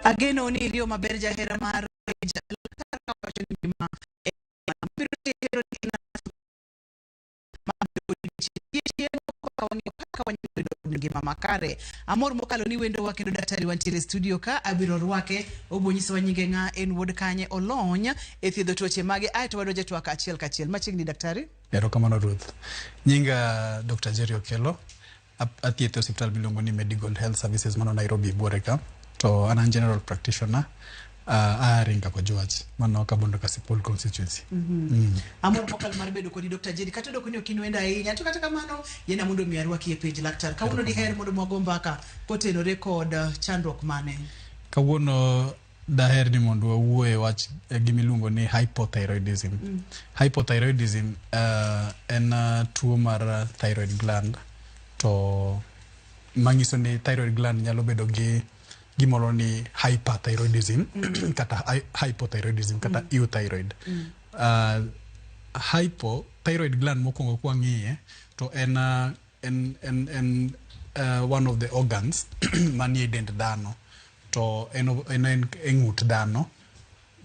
Ageno ni iriyo maber jahera mar wacho ni ngima biro tero ni kaka wanyalo bedo kod ngima makare. Amor mokalo ni wendowa kendo daktari wantiere e studio ka abiro rwake obo nyisowa nyinge ng'a en wuod kanye olony e thiedho tuoche mage aeto wadonjo e twak achiel kachiel. Machiegni daktari. Erokamano Ruth. Nyinga Dr. Jerry Okello. Athieth e osiptal miluongo ni Medigold Health Services mano Nairobi buore ka. To an an general practitioner. Aa Ringa Kojwach mano Kabondo Kasipul constituency. Amor mokalo mar bedo kodi Dr. Jerry kata odoko ni ok in wendo ahinya to kata kamano yiena mondo mi arwaki e page laktar. Kawuono diher mondo mwago mbaka kotenore kod chandruok mane? Kawuono daher ni mondo wawuo e wach gimiluongo ni hypothyroidism. Hypothyroidism en tuo mar thyroid gland to manyiso ni thyroid gland nyalo bedo gi gimoro ni hyperthyroidism kata hypothyroidism kata euthyroid. Hypo thyroid gland mokwongo kwang'iye to en en en one of the organs manie dend dhano to en en e ng'ut dhano.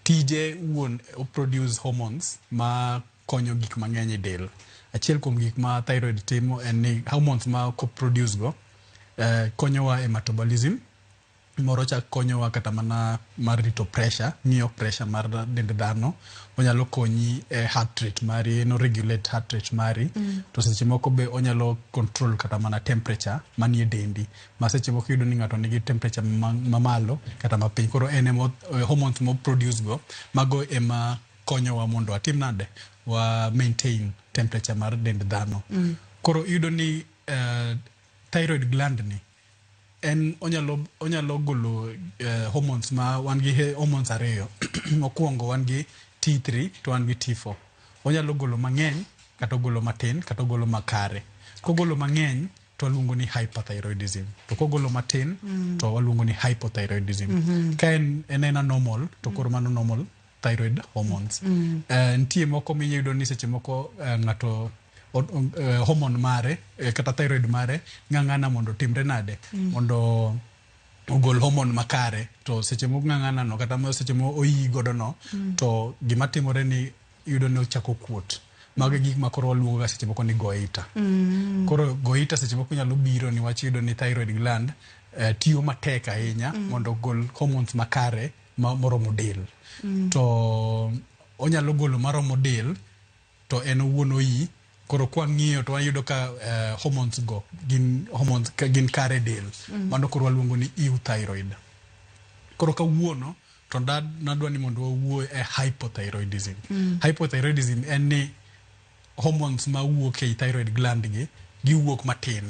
Tije wuon o produce hormones ma konyo gik mang'eny e del. Achiel kuom gik ma thyroid timo en ni hormones ma ko produce go konyowa e metabolism moro chak konyowa kata mana mar rito pressure, ng'iyo pressure mar dend dhano. Onyalo konyi e heart rate mari, en o regulate heart rate mari. To seche moko be onyalo control kata mana temperature manie dendi. Ma seche moko iyudo ni ng'ato nigi temperature mamalo kata mapiny. Koro en ema hormones mo produce go, mago ema konyowa mondo watim nade? Wa maintain temperature mar dend dhano. Koro iyudo ni thyroid gland ni en onyalo golo hormones ma wan gi hormones ariyo. Mokwongo wan gi T3 to wan gi T4. Onyalo golo mang'eny kata ogolo matin kata ogolo makare. Kogolo mang'eny to waluongo ni hyperthyroidism. To kogolo matin to waluongo ni hypothyroidism. Ka en ena normal to koro mano normal thyroid hormones. Nitie moko minyalo yudo ni seche moko ng'ato hormone mare kata thyroid mare ng'ang'ana mondo otimre nade? Mondo ogol hormone makare to seche moko ng'ang'ana no kata seche moko oyi godo no to gima timore ni iyudo ni ochako kuot. Mago e gik ma koro waluongo ga seche moko ni goiter. Koro goiter seche moko nyalo biro niwach iyudo ni thyroid gland tiyo matek ahinya mondo ogol hormones makare moromo del. To onyalo golo maromo del to en owuon oyi. Koro kwang'iyo to wayudo ka hormones go gin hormones gin kare del. Mano koro waluongo ni euthyroid. Koro kawuono to nadwa ni mondo wawuo e hypothyroidism. Hypothyroidism en ni hormones mawuok e thyroid gland gi giwuok matin.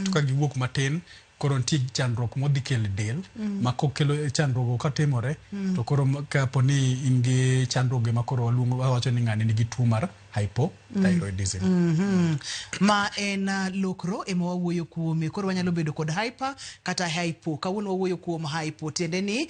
To ka giwuok matin koro nitie chandruok modhi kelo e del ma kokelo chandruok katimore to koro kapo ni in gi chandruoge ma koro waluongo wawacho ni ng'ani nigi tuo mar hypothyroidism. Ma en lokro ema wawuoyo kuome. Koro wanyalo bedo kod hyper kata hypo. Kawuono wawuoyo kuom hypo, tiende ni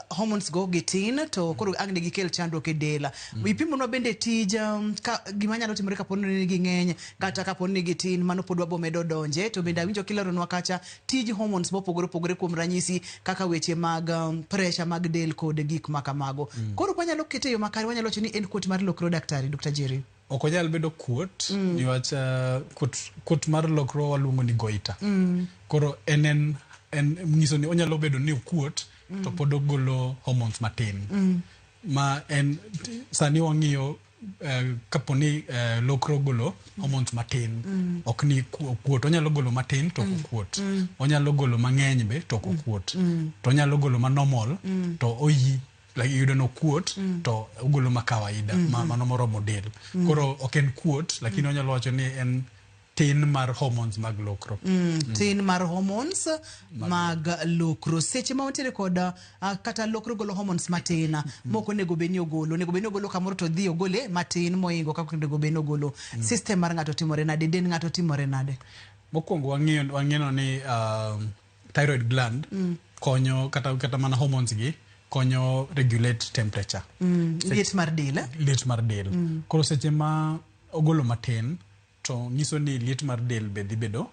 hormones go gitin to koro ang' ne gikel chandruok e del. Ipimonwa bende tij ka, gima nyalo timore kapo ni ging'eny kata kapo ni gitin, mano pod wabo medo donje. To bende awinjo kileronwa kacha tij hormones mopogore opogore, kuom ranyisi kaka weche mag pressure mag del kod gik ma kamago. Koro kwanyalo kete e yo makare, wanyalo wacho ni en kuot mar lokro daktari, Dr. Jerry. Ok onyal bedo kuot niwach kuot mar lokro waluongo ni goiter. Koro en nyiso ni onyalo bedo ni okuot to pod ogolo hormones matin. Ma en sani wang'iyo kapo ni lokro ogolo hormones matin ok ni okuot. Onyalo golo matin to ok okuot. Onyalo golo mang'eny be to ok okuot. To onyalo golo ma normal to oyi like iyudo ni okuot to ogolo ma kawaida mano moromo del. Koro ok en kuot lakini onyalo wacho ni en tin mar hormones mag lokro. Tin mar hormones mag lokro. Seche ma wantiere kod kata lokro golo hormones matin mok onego bed ni ogolo, onego bed ni ogolo kamoro to dhi ogole matin moingo kaka onego bed ni ogolo. System mar ng'ato timore nade? Dend ng'ato timore nade? Mokwongo wang'eyo ni thyroid gland konyo kata mana hormones gi konyo regulate temperature. Liet mar del. Liet mar del. Koro seche ma ogolo matin to nyiso ni liet mar del be dhi bedo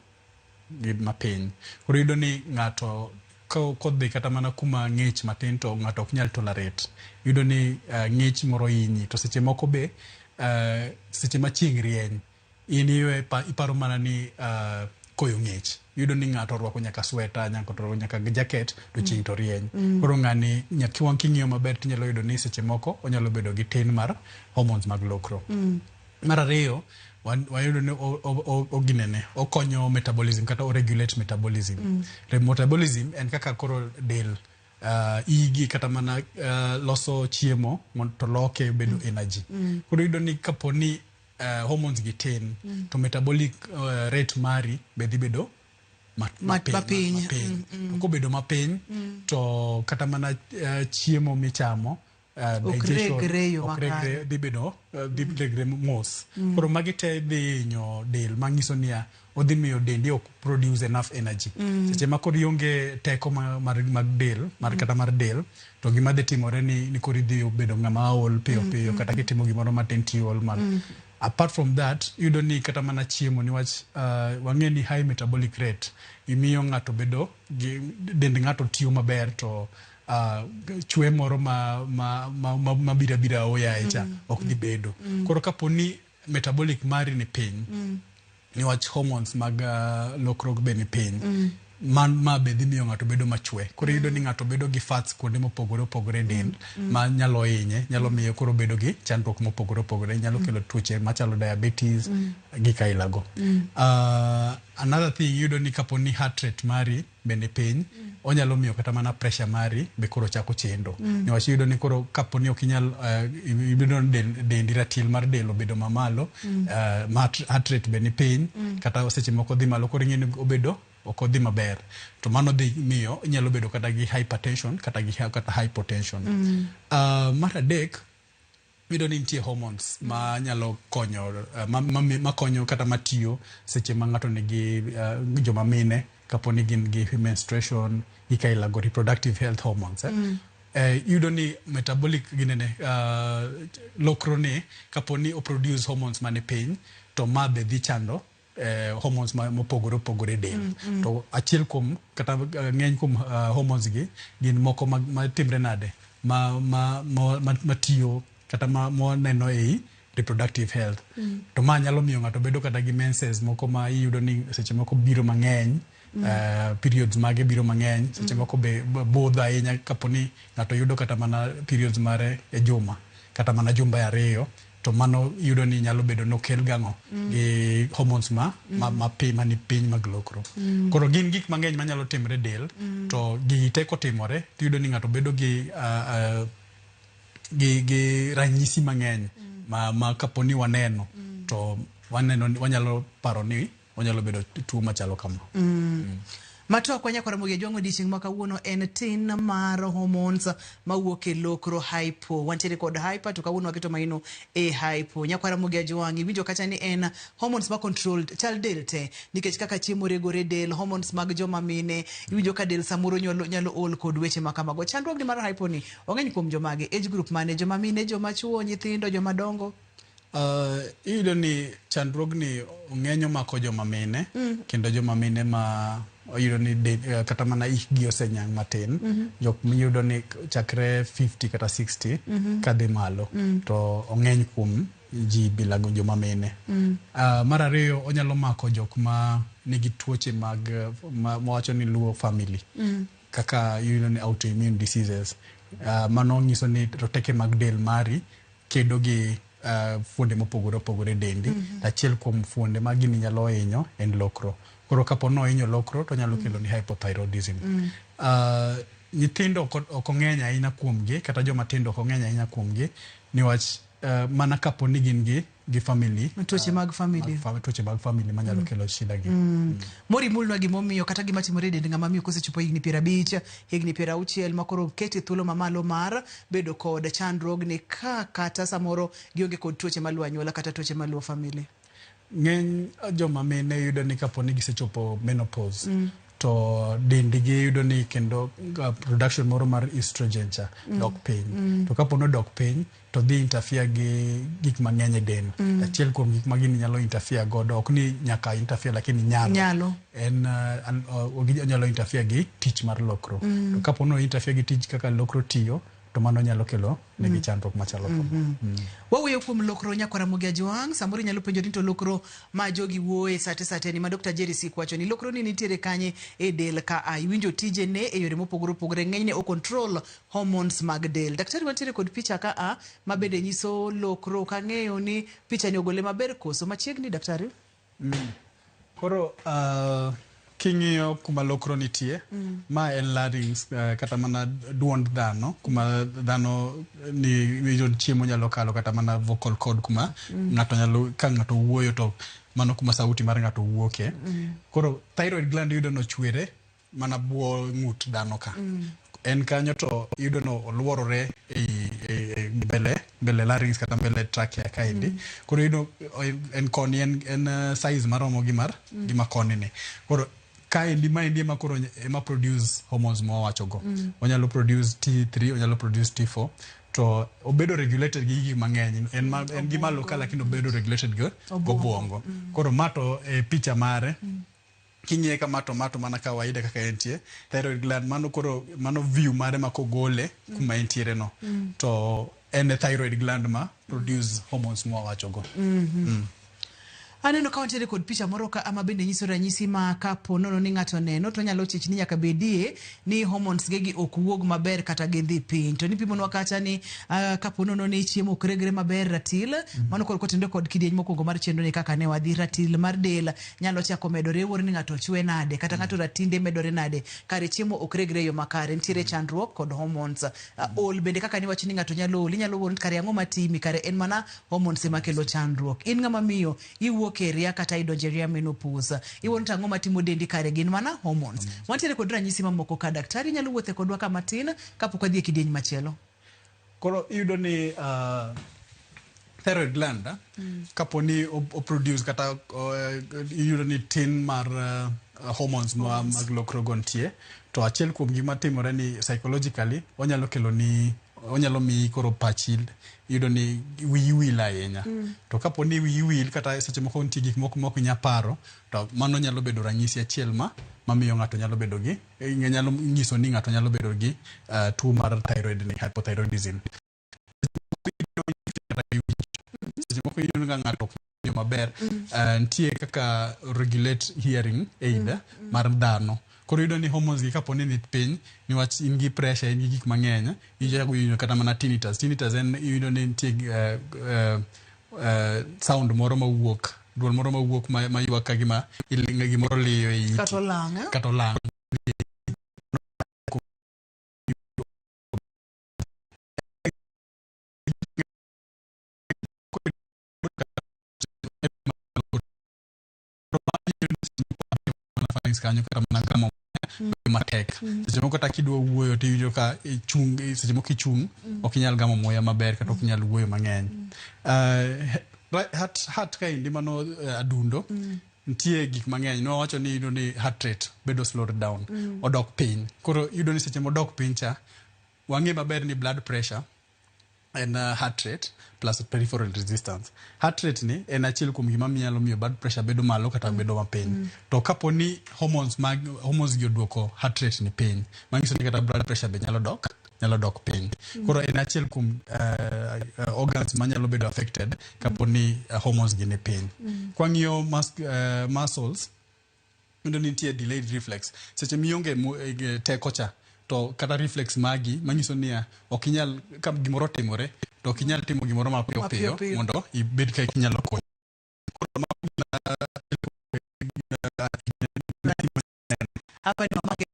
gi mapiny. Koro iyudo ni ng'ato Kodhi kata mana kuma ng'ich matin to ng'ato ok nyal tolerate. Iyudo ni ng'ich moro hinyi to seche moko be seche ma chieng' rieny in iwe iparo mana ni koyo ng'ich. Iyudo ni ng'ato orwako nyaka sweta, nyaka orwako nyaka jacket to chieng' to rieny. Koro ng'ani nyaka wang' king'iyo maber tinyalo yudo ni seche moko onyalo bedo gi tin mar hormones mag lokro. Mar ariyo, wayudo ni oginene, okonyo metabolism kata o regulate metabolism. Metabolism en kaka koro del igi kata mana loso chiemo mondo to loke bedo energy. Koro iyudo ni kapo ni hormones gi tin to metabolic rate mari be dhi bedo mapiny. Mapiny. To kobedo mapiny to kata mana chiemo michamo ok digestion regre e yo ok makare. Regre, dhi bedo dhi regre mos. Koro magi te dhi hinyo del manyiso niya odhi miyo dendi ok produce enough energy. Seche ma koro ionge teko mar mag del mar kata mar del to gima dhi timore ni koro idhi bedo ng'ama ol piyo piyo kata kitimo gimoro matin tiol man. Apart from that, iyudo ni kata mana chiemo niwach wang'e ni high metabolic rate imiyo ng'ato bedo gi dend ng'ato tiyo maber to chwe moro ma biro abira aoyaye cha ok dhi bedo. Koro kapo ni metabolic mari ni piny niwach hormones mag lokruok be ni piny man ma be dhi miyo ng'ato bedo machwe. Koro iyudo ni ng'ato bedo gi fats kuonde mopogore opogore e del ma nyalo hinye, nyalo miyo koro bedo gi chandruok mopogore opogore, nyalo kelo tuoche machalo diabetes gik aila go. Another thing, iyudo ni kapo ni heart rate mari be ni piny onyalo miyo kata mana pressure mari be koro chako chendo niwach iyudo ni koro kapo ni ok inyal iyudo ni dendi ratil mar del obedo mamalo heart rate be ni piny kata seche moko dhi malo koro ing'e ni obedo ok odhi maber to mano dhi miyo inyalo bedo kata gi hypertension kata gi kata hypotension. Mar adek, iyudo ni nitie hormones ma nyalo konyo ma konyo kata matiyo seche ma ng'ato nigi joma mine kapo ni gin gi menstruation gik aila go, reproductive health hormones, eh? Iyudo ni metabolic ginene lokro ni kapo ni oproduce hormones mani piny to ma be dhi chando hormones mopogore opogore e del. To achiel kuom kata ng'eny kuom hormones gi gin moko ma timre nade ma tiyo kata ma waneno ei reproductive health to ma nyalo miyo ng'ato bedo kata gi menses moko ma iyudo ni seche moko biro mang'eny periods mage biro mang'eny seche moko be budho ahinya kapo ni ng'ato yudo kata mana periods mare e juma kata mana jumbe ariyo to mano iyudo ni nyalo bedo nokel gang'o gi hormones ma mani piny mag lokro. Koro gin gik mang'eny manyalo timre e del to gigi te kotimore tiyudo ni ng'ato bedo gi ranyisi mang'eny ma kapo ni waneno to waneno wanyalo paro ni onyalo bedo tuo machalo kama. Matwak wa nyakora Ramogi Ajwang' odiochieng' ma kawuono en tin mar hormones mawuok e lokro hypo. Wantiere kod hyper to kawuono waketo maino e hypo. Nyakora Ramogi Ajwang' iwinjo kacha ni en hormones ma control chal del te nikech kaka chiemo regore e del, hormones mag joma mine, iwinjo ka del samoro nyalo ol kod weche ma kamago. Chandruogni mar hypo ni ong'eny kuom jomage, age group mane, joma mine, joma chuo, nyithindo, joma dongo? Iyudo ni chandruogni ng'eny omako joma mine kendo joma mine ma iyudo ni kata mana hikgi osenyang' matin jok miyudo ni chakre 50 kata 60 kadhi malo to ong'eny kuom ji bilago joma mine. Mar ariyo, onyalo mako jok ma nigi tuoche mag mawacho ni luwo family kaka iyudo ni autoimmune diseases. Mano nyiso ni roteke mag del mari kedo gi fuonde mopogore opogore e dendi. Achiel kuom fuonde ma gini nyalo hinyo en lokro. Koro kapo ni ohinyo lokro to onyalo kelo ni hypothyroidism. Nyithindo ok ong'eny ahinya kuomgi kata joma tindo ok ong'eny ahinya kuomgi niwach mana kapo ni gin gi family tuoche mag family. Tuoche mag family manyalo kelo shida gi. Mori mulnwa gimomiyo kata gima timore e dend ng'ama miyo kosechopo higni 50, higni 60 ma koro kete thuolo mamalo mar bedo kod chandruogni ka kata samoro gionge kod tuoche maluwo anyuola kata tuoche maluwo family. Ng'eny joma mine yudo ni kapo ni gisechopo menopause. To dendgi yudo ni kendo production moro mar estrogen cha dok piny. To kapo ni odok piny to dhi interfere gi gik mang'eny e del. Achiel kuom gik ma gini nyalo interfere godo, ok ni nyaka interfere lakini nyalo. Nyalo. En onyalo interfere gi tich mar lokro. To kapo ni o interfere gi tich kaka lokro tiyo, to mano nyalo kelo negi chandruok machalo kama. Wawuoyo kuom lokro nyakwara Ramogi Ajwang', samoro inyalo penjo ni to lokro ma jogi wuoye sate sate ni ma Dr. Jerry Sik wacho ni lokro ni nitiere kanye e del ka a iwinjo tijene e yore mopogore opogore, ng'enyne o control hormones mag del. Daktari wantiere kod picha ka a ma bende nyiso lokro, ok ang'eyo ni picha ni ogole maber koso machiegni daktari? Koro king'iyo kuma lokro nitie, ma en larynx, kata mana duond dhano, kuma dhano ni winjo chiemo nyalo kalo, kata mana vocal cord kuma ng'ato nyalo, ka ng'ato wuoyo to mano kuma sauti mar ng'ato wuoke. Koro thyroid gland iyudo nochwere mana buo ng'ut dhano ka. En kanyo to iyudo no oluorore e mbele larynx kata mbele trachea kaendi. Koro iyudo en koni en size maromo gi mar gi ma koni ni. Koro kaendi maendi ema koro ema produce hormones ma wawacho go. Onyalo produce T3, onyalo produce T4, to obedo regulated gi gik mang'eny. En ma, en gi malo ka lakini obedo regulated gi gobwongo. Koro ma to e picha mare. King'iye kama to ma to mana kawaida kaka entie. Thyroid gland mano koro mano view mare ma kogole kuma entiere no. To en e thyroid gland ma produce hormones ma wawacho go. Aneno ka wantiere kod picha moro ka ama bende nyiso ranyisi ma kapo nono ni ng'ato neno to nyalo chich ni nyaka bedie ni hormones gegi ok wuog maber kata gidhi piny. To nipimonwa kacha ni kapo nono ni chiemo ok regre maber ratil, mano koro kotenore kod kidieny mokwongo mar chenro ni kaka ne wadhi ratil mar del nyalo chako medore wuoro ni ng'ato chwe nade kata ng'ato ratinde medore nade kare chiemo ok regre e yo makare nitiere chandruok kod hormones. Ol bende kaka niwacho ni ng'ato nyalo ol inyalo wuoro ni kare ang'o matimi kare en mana hormones ema kelo chandruok. In ng'ama miyo iwuok e ria kata idonjo e ria menopause iwuoro ni ang'o matimo dendi kare gin mana hormones. Wantiere kod ranyisi mamoko ka daktari nyalo wuothe kodwa ka matin kapok wadhi e kidieny machielo. Koro iyudo ni thyroid gland kapo ni o produce kata iyudo ni tin mar hormones ma mag lokro go nitie, to achiel kuom gima timore ni psychologically onyalo kelo ni onyalo miyi koro pachi iyudo ni wiyi wil ahinya. To kapo ni wiyi wil kata seche moko nitie gik moko ma ok inyal paro, to mano nyalo bedo ranyisi achiel ma mamiyo ng'ato nyalo bedo gi nyalo nyiso ni ng'ato nyalo bedo gi tuo mar thyroid ni hypothyroidism. Seche moko iyudo ka ng'ato ok winjo maber, nitie kaka regulate hearing aid mar dhano. Koro iyudo ni hormones gi kapo ni ni piny niwach in gi pressure, in gi gik mang'eny, ichako winjo kata mana tinnitus. Tinnitus en iyudo ni nitie sound moro mawuok, duol moro mawuok ma ywak ka gima gimoro liyo e iti. Kata olang', eh? Kata olang'. Kanyo kata mana gamo matek. Seche moko kata kidwa wuoyo to iwinjo ka ichung', seche moko ichung' ok inyal gamo muya maber kata ok inyal wuoyo mang'eny. Heart kaendi mano adundo, nitie gik mang'eny. Nwawacho ni iyudo ni heart rate bedo slowed down, odok piny. Koro iyudo ni seche modok piny cha, wang'e maber ni blood pressure en heart rate plus peripheral resistance. Heart rate ni en achiel kuom gima nyalo miyo blood pressure bedo malo kata bedo mapiny. To kapo ni hormones mag hormones gi oduoko heart rate ni piny, manyiso ni kata blood pressure be nyalo dok piny. Koro en achiel kuom organs manyalo bedo affected kapo ni hormones gi ni piny. Kwang'iyo muscles, iyudo ni nitie delayed reflex. Seche mionge teko cha, to kata reflex magi manyiso niya ok inyal, ka gimoro otimore to ok inyal timo gimoro mapiyo piyo mondo ibed ka inyalo konyo. Hapa ni mamake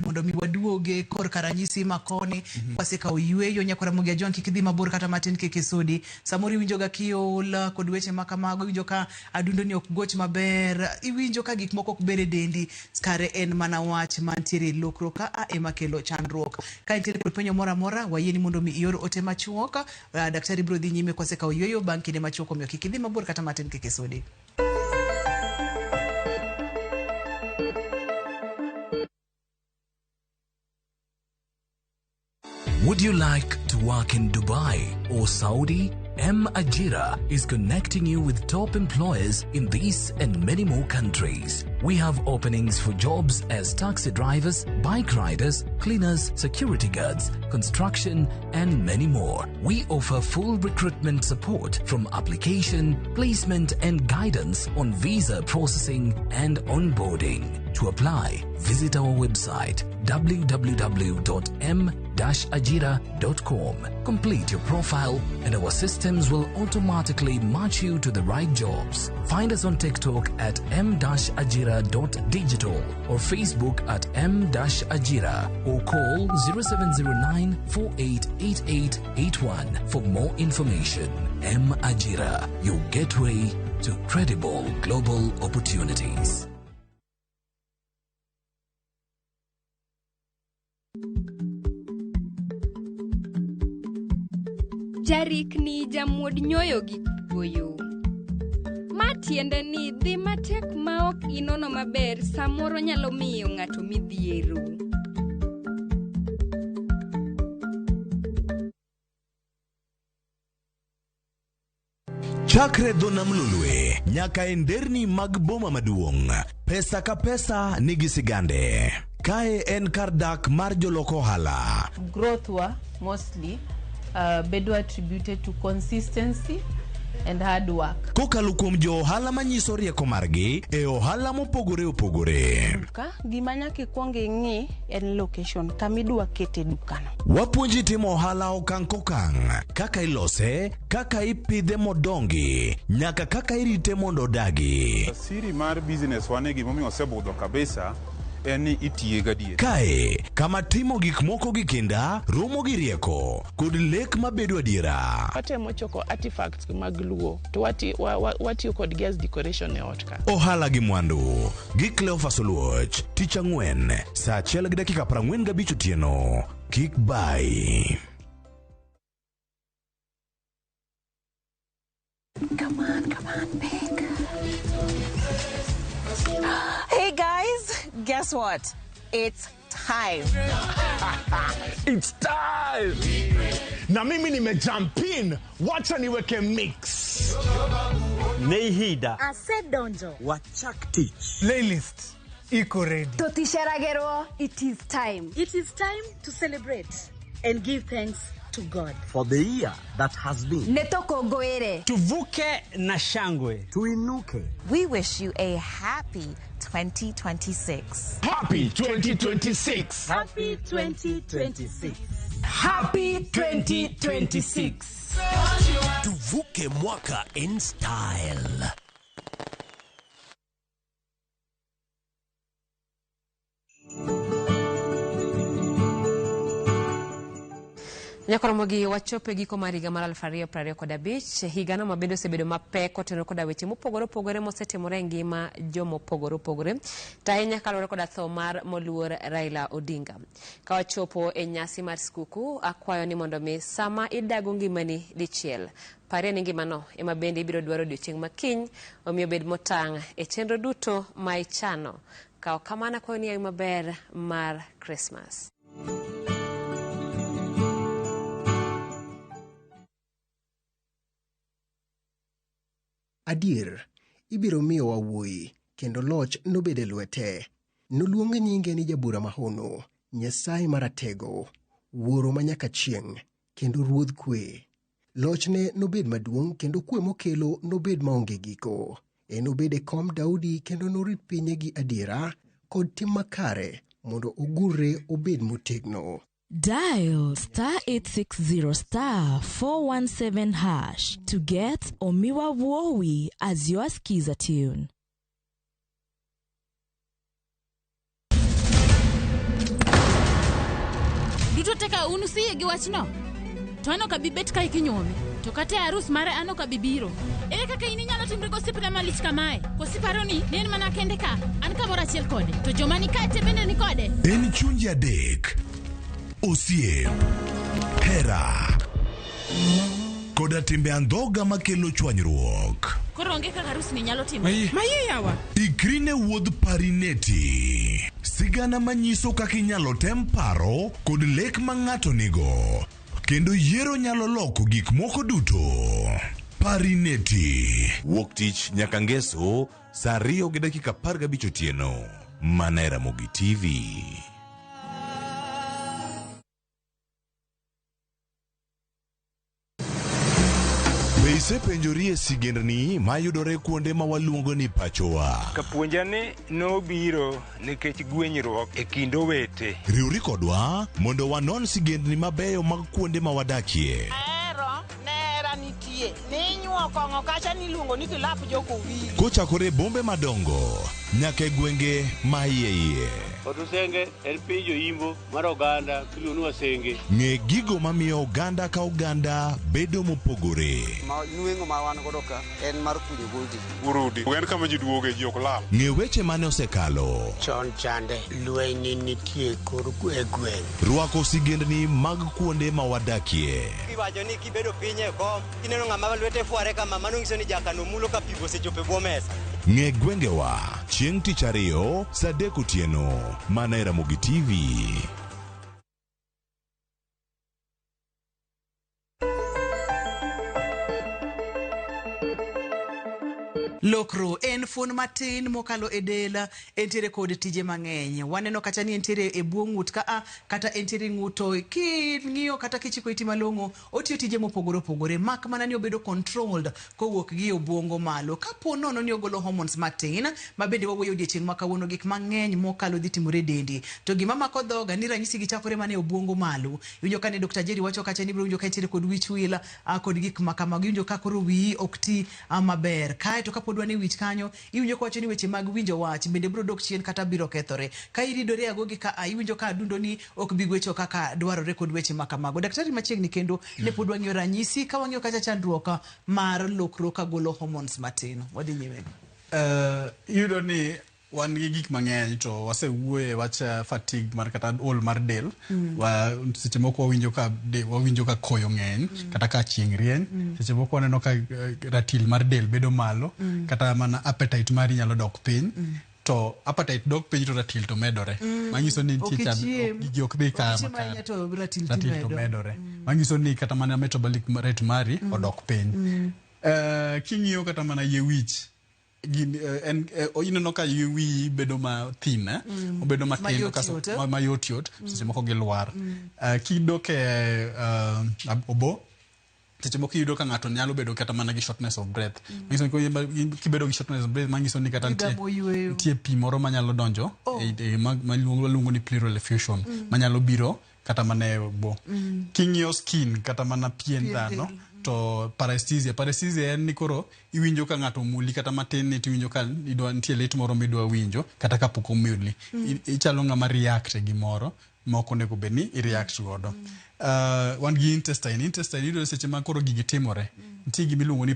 mondo mi waduoge korka ranyisi makoni wasekawo yweyo. Nyakwara Ramogi Ajwang' kik idhi mabor kata matin, kik isudi. Samoro iwinjo ga kiol kod weche ma kamago, iwinjo ka adundo ni ok goch maber, iwinjo ka gik moko ok ber e dendi, kare en mana wach mantiere e lokro ka a ema kelo chandruok. Ka intiere kod penjo moro amora, wayieni mondo mi ior ote machuok. Daktari biro dhi nyime kwasekawo yweyo bang' kinde machuok, omiyo kik idhi mabor kata matin, kik isudi. Would you like to work in Dubai or Saudi? M Ajira is connecting you with top employers in these and many more countries. We have openings for jobs as taxi drivers, bike riders, cleaners, security guards, construction, and many more. We offer full recruitment support from application, placement, and guidance on visa processing and onboarding. To apply, visit our website www.m-ajira.com. Complete your profile and our systems will automatically match you to the right jobs. Find us on TikTok at m-ajira.digital or Facebook at m-ajira or call 0709 488881 for more information. M Ajira, your gateway to credible global opportunities. Jarikni jamuod nyoyo gi kuoyo. Ma tiende ni dhi matek ma ok inono maber samoro nyalo miyo ng'ato midhiero. Chakre dho nam Lolwe nyaka e nderni mag boma maduong', pesa ka pesa nigi sigande. Kae en kar dak mar jolok ohala. Growth wa mostly bedo attributed to consistency and hard work. Kokalo kuom jo ohala manyiso rieko margi e ohala mopogore opogore. Duka, gima nyaka ikwong ing'i en location kama idwa kete dukano. Wapuonji timo ohala okang' kokang', kaka ilose, kaka ipidhe modongi, nyaka kaka irite mondo odagi. Siri mar business wane gimomiyo osebudho kabisa en ni itiye gadier. Kae, kama timo gik moko gi kinda, romo gi rieko, kod lek mabedo adiera. Watemo choko artifacts mag Luo to watiyo kodgi as decoration e ot ka. Ohala gi mwandu gi Cleophas Oluoch, tich ang'wen, saa achiel gi dakika 45 otieno. Kik bai. Come on, come on, pick. Hey guys, guess what? It's time. It's time. Na mimi nimejump in, wacha niweke mix. Neihida. Asedonjo. Wachak tich. Playlist iko ready. Totisheragero, it is time. It is time to celebrate and give thanks to God for the year that has been. Netokogoere. Tuvuke na shangwe. Tuinuke. We wish you a happy 2026. Happy 2026. Happy 2026. Happy 2026. Tuvuke mwaka in style. Nyakoromogi wachopo e giko mar higa mar 2025, higano ma bende osebedo mapek kotenore koda weche mopogore opogore mosetimore e ngima jomopogore opogore, to ahinya kaluwore koda tho mar moluor Raila Odinga. Ka wachopo e nyasi mar skuku, akwayo ni mondo mi sama idago ngimani dichiel, parie ni ngimano ema bende ibiro dwaro odiochieng' makiny, omiyo bed motang' e chenro duto ma ichano. Ka ok kamano, akwayo ni yawi maber mar Krismas. Adier, ibiro miyowa wuoyi, kendo loch nobed e lwete. Noluong nyinge ni Jabura Mahono, Nyasaye Maratego, Wuoro manyaka chieng', kendo Ruodh Kwe. Lochne nobed maduong' kendo kwe mokelo nobed maonge giko. Enobed e kom Daudi kendo norit pinye gi adiera kod tim makare mondo ogurre obed motegno. Dial star 860 star 417 hash to get Omiwa Wowi as your skiza tune. Duto te ka un usiyie gi wachno, to an ok abi bet kae kinyuomi. To kata e arus mare an ok abi biro. Ere kaka in inyalo timri gosiepna malich kamae? Koso iparo ni ne en mana kende ka, an kamoro achiel kode, to joma ni kae te bende ni kode? En chunje adek, osiep, hera, koda timbe andhoga makelo chwanyruok. Koro onge kaka arus ni nyalo timore. Maye yawa. Ikri ne wuodh Parineti. Sigana manyiso kaka inyalo tem paro kod lek ma ng'ato nigo. Kendo yiero nyalo loko gik moko duto. Parineti. Wuok tich nyaka ngeso saa 2:15 otieno. Mana e Ramogi TV. Be isepenjori e sigendni mayudore kuonde ma waluongo ni pachowa? Kapuonja ni nobiro nikech gwenyruok e kind owete. Riwri kodwa mondo wanon sigendni mabeyo mag kuonde ma wadakie. Ahero nera nitie ninyuo kong'o kacha niluongo ni kilap jokowili. Kochakore e bombe madongo nyaka e gwenge ma iye iye. Otusenge en piny joimbo mar oganda miluongo ni Wasenge. Ng'e gigo mamiyo oganda ka oganda bedo mopogore. Ma nweng'o ma wan godo ka en mar kunyo goldi. Urudi. En kama ji duoge ji ok lal. Ng'e weche mane osekalo. Chon chande lweny ne nitie kor e gweng'. Rwako sigendni mag kuonde ma wadakie. Iwacho ni kibedo piny e kom, kineno ng'ama lwete fware kama, mano nyiso ni jakano mulo ka pi osechopo e bwo mesa. Ng'e gwengewa chieng' tich ariyo saa 3 otieno mana e Ramogi TV. Lokro en fuon matin mokalo e del, entiere kod tije mang'eny. Waneno kacha ni entiere e bwo ng'ut ka a kata entiere e ng'ut to king'iyo kata kichiko iti malong'o otiyo tije mopogore opogore mak mana ni obedo controlled kowuok gi e obwongo malo. Kapo nono ni ogolo hormones matin ma bende wawuoyo odiechieng' ma kawuono gik mang'eny mokalo dhi timore e dendi. To gima mako dhoga ni ranyisi gi chakore mana e obwongo malo. Iwinjo kane Dr. Jerry wacho kacha ni ibiro winjo ka intiere kod wich wil kod gik ma kamago. Iwinjo ka koro wiyi ok ti maber. Kae to kapod wan e wich kanyo, iwinjo kowacho ni weche mag winjo wach bende biro dok chien kata biro kethore. Ka iridori agogi ka a, iwinjo ka adundo ni ok bi gwecho kaka dwarore kod weche ma kamago. Daktari machiegni kendo ne pod wang'iyo ranyisi ka wang'iyo kacha chandruok mar lokruok ka golo hormones matin. Wadhi nyime. Iyudo ni wan gi gik mang'eny to wasewuoye wach fatigue mar kata ol mar del. Wa, seche moko wawinjo ka de, wawinjo ka koyo ng'eny kata ka chieng' rieny. Seche moko waneno ka ratil mar del bedo malo kata mana appetite mari nyalo dok piny. To appetite dok piny to ratil to medore. Manyiso ni nitie Ok chan- ichiem. ok- gigi ok dhi Ok kama ichiem kare. ahinya to ratil Ratil to timedo. medore. Manyiso ni kata mana metabolic rate mari odok piny. King'iyo kata mana yie wich gin, en ineno ka yie wiyi bedo mathin eh? Obedo matin Mayot kasto- yot, eh? mayot yot seche moko gilwar. Kidok e obo seche moko iyudo ka ng'ato nyalo bedo kata mana gi shortness of breath. Manyiso ni kibedo gi shortness of breath manyiso ni kata Igamo yueyo. nitie pi moro manyalo donjo e ma waluongo ni pleural effusion manyalo biro kata mana e obo. King'iyo skin kata mana pien Pien dhano del. to paresthesia. Paresthesia en ni koro iwinjo ka ng'ato omuli kata matin ni tiwinjo ka idwa nitie lit moro midwa winjo kata kapok omuli. Ichalo ng'ama react e gimoro ma ok onego bed ni i react godo. Wan gi intestine. Intestine iyudo seche ma koro gigi timore. Nitie gima iluongo ni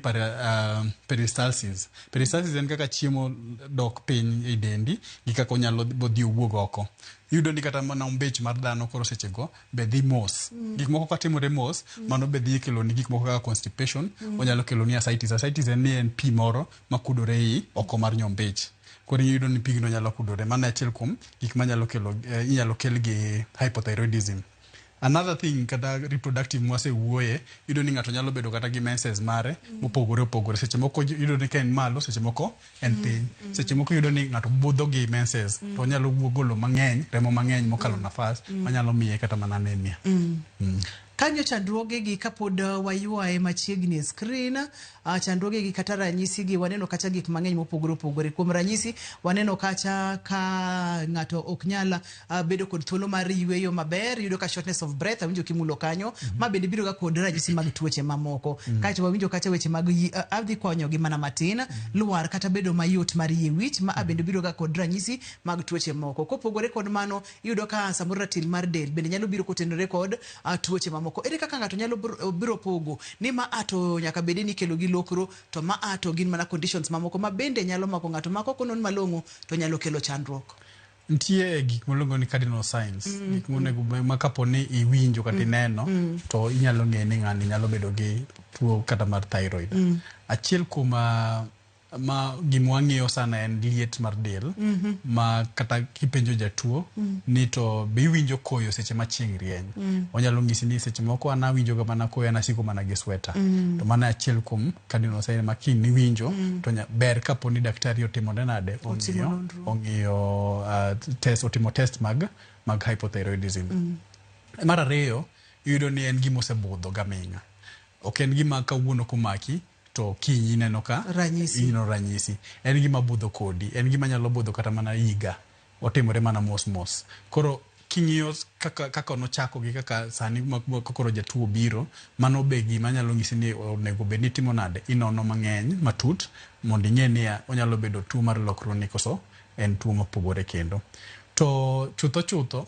peristalsis. Peristalsis en kaka chiemo dok piny e dendi gi kaka onyalo dhi owuog oko. Iyudo ni kata mana ombech mar dhano koro seche go be dhi mos. Gik moko katimore mos, mano be dhi kelo ni gik moko kaka constipation, onyalo kelo ni ascites. Ascites en ni en pi moro makudore ei oko mar nyombech. Koro iyudo ni pigno nyalo kudore. Mano e achiel kuom gik manyalo kelo, inyalo kel gi hypothyroidism. Another thing kata reproductive mwasewuoye, iyudo ni ng'ato nyalo bedo kata gi menses mare mopogore opogore. Seche moko iyudo ni ka en malo, seche moko en piny. Seche moko iyudo ni ng'ato budho gi menses, to onyalo golo mang'eny, remo mang'eny mokalo nafas, manyalo miye kata mana anemia. Kanyo chandruoge gi kapod waywaye machiegni e screen, chandruoge gi kata ranyisi gi waneno kacha gik mang'eny mopogore opogore. Kuom ranyisi waneno kacha ka ng'ato ok nyal bedo kod thuolo mar yueyo maber, iyudo ka shortness of breath awinjo kimulo kanyo, ma bende biro ga kod ranyisi mag tuoche mamoko. Kaeto wawinjo kacha weche mag adhi konyo gi mana matin, lwar kata bedo mayot mar yie wich, ma bende biro ga kod ranyisi mag tuoche moko. Kopogore kod mano, iyudo ka samoro ratil mar del bende nyalo biro kotenore kod tuoche mamoko. Ere kaka ng'ato nyalo biro pogo ni ma a to nyaka bede ni ikelo gi lokro, to ma a to gin mana conditions mamoko ma bende nyalo mako ng'ato ma kok onon malong'o to nyalo kelo chandruok? Nitie gik miluongo ni cardinal signs, gik monego ma kapo ni iwinjo kata ineno to inyalo ng'e ni ng'ani nyalo bedo gi tuo kata mar thyroid. Achiel kuom ma gima wang'iyo sana en liet mar del ma kata kipenjo jatuo ni to be iwinjo koyo seche ma chieng' rieny, onyalo nyisi ni seche moko an awinjo ga mana koyo, an asiko mana gi sweta. To mano e achiel kuom cardinal sign ma kiny iwinjo to ber kapo ni daktari otimone nade, Otimo ong'iyo nonro. ong'iyo test, otimo test mag hypothyroidism. Mar ariyo, iyudo ni en gima osebudho gaming'a, ok en gima kawuono komaki to kiny ineno ka Ranyisi. Ineno ranyisi. En gima budho kodi, en gima nyalo budho kata mana higa, otimore mana mos mos. Koro king'iyo kaka nochako gi kaka sani ma koro jatuo biro, mano be gima nyalo nyisi ni onego bed ni itimo nade, inono mang'eny matut mondo ing'e ni onyalo bedo tuo mar lokruok koso en tuo mopogore. Kendo to chutho chutho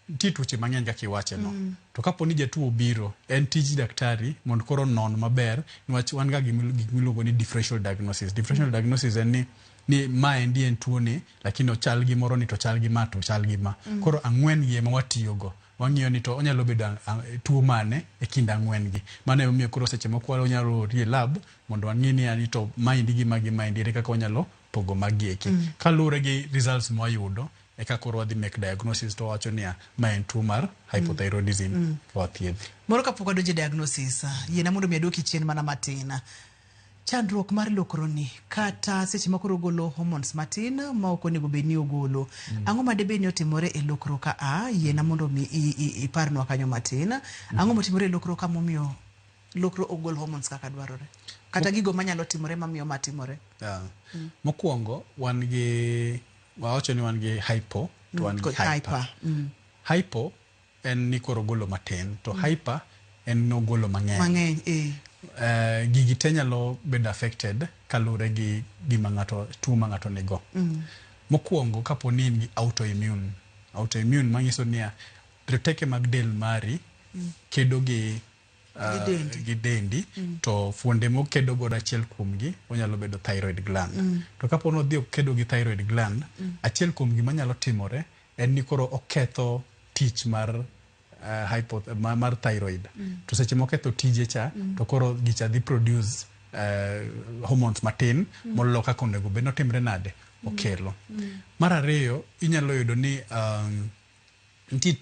nitie tuoche mang'eny kaka iwache no. To kapo ni jatuo obiro, en tij daktari mondo koro onon maber, niwach wan ga gi gik miluongo ni differential diagnosis. Differential diagnosis en ni maendi en tuo ni, lakini ochal gi moro ni, to chal gi ma, to chal gi ma. Koro ang'wen gi ema watiyogo, wang'iyo ni to onyalo bedo tuo mane e kind ang'wen gi. Mano emomiyo koro seche moko wanyalo ori e lab mondo wang'i ni ani to maendi gi ma gi maendi, ere kaka wanyalo pogo magi eki. Kaluwore gi results mwayudo, eka koro wadhi make diagnosis to wawacho niya, ma en tuo mar hypothyroidism, to wathiedhi. Moro kapok wadonjo e diagnosis, yiena mondo mi aduoki chien mana matin. Chandruok mar lokroni kata seche ma koro ogolo hormones matin ma ok onego bed ni ogolo. Ang'o ma debed ni otimore e lokro ka a? Yiena mondo mi iparnwa kanyo matin. Ang'o motimore e lokro ka momiyo lokro ogol hormones kaka dwarore? Kata gigo manyalo timore mamiyo ma timore. Yeah. Mokwongo wan gi, wawacho ni wan gi hypo to wan gi Kod hyper. Hyper. Hypo en ni koro ogolo matin, to hyper en nogolo mang'eny. Mang'eny, eh. Gigi te nyalo bedo affected kaluwore gi gima ng'ato, tuo ma ng'ato nigo. Mokwongo, kapo ni in gi autoimmune, autoimmune manyiso niya roteke mag del mari kedo gi Gi dendi. Gi dendi, to fuonde mokedo godo achiel kuomgi onyalo bedo thyroid gland. To kapo ni odhi okedo gi thyroid gland, achiel kuom gima nyalo timore en ni koro oketho tich mar mar thyroid. To seche moketho tije cha, to koro gicha dhi produce hormones matin molo kaka onego bed notimre nade, okelo. Mar ariyo, inyalo yudo ni nitie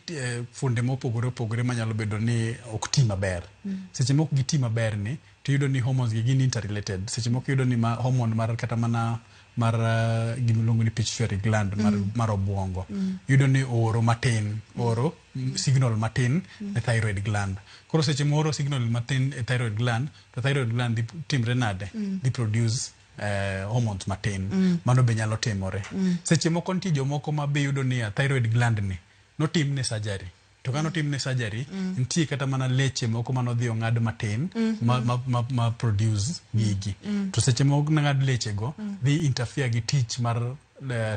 fuonde mopogore opogore manyalo bedo ni ok ti maber. Seche mok giti maber ni, to iyudo ni hormones gi gin interrelated. Seche moko iyudo ni ma hormone mar kata mana mar gimiluongo ni pituitary gland mar, mar obwongo, iyudo ni ooro matin, ooro signal matin e thyroid gland. Koro seche mooro signal matin e thyroid gland, to thyroid gland dhi timre nade? Dhi produce hormones matin. Mano be nyalo timore. Seche moko nitie jomoko ma be yudo ni thyroid gland ni notimne surgery, to ka notimne surgery, nitie kata mana leche moko manodhi ong'ad matin ma produce gigi. To seche ma ong'ad lechego, dhi interfere gi tich mar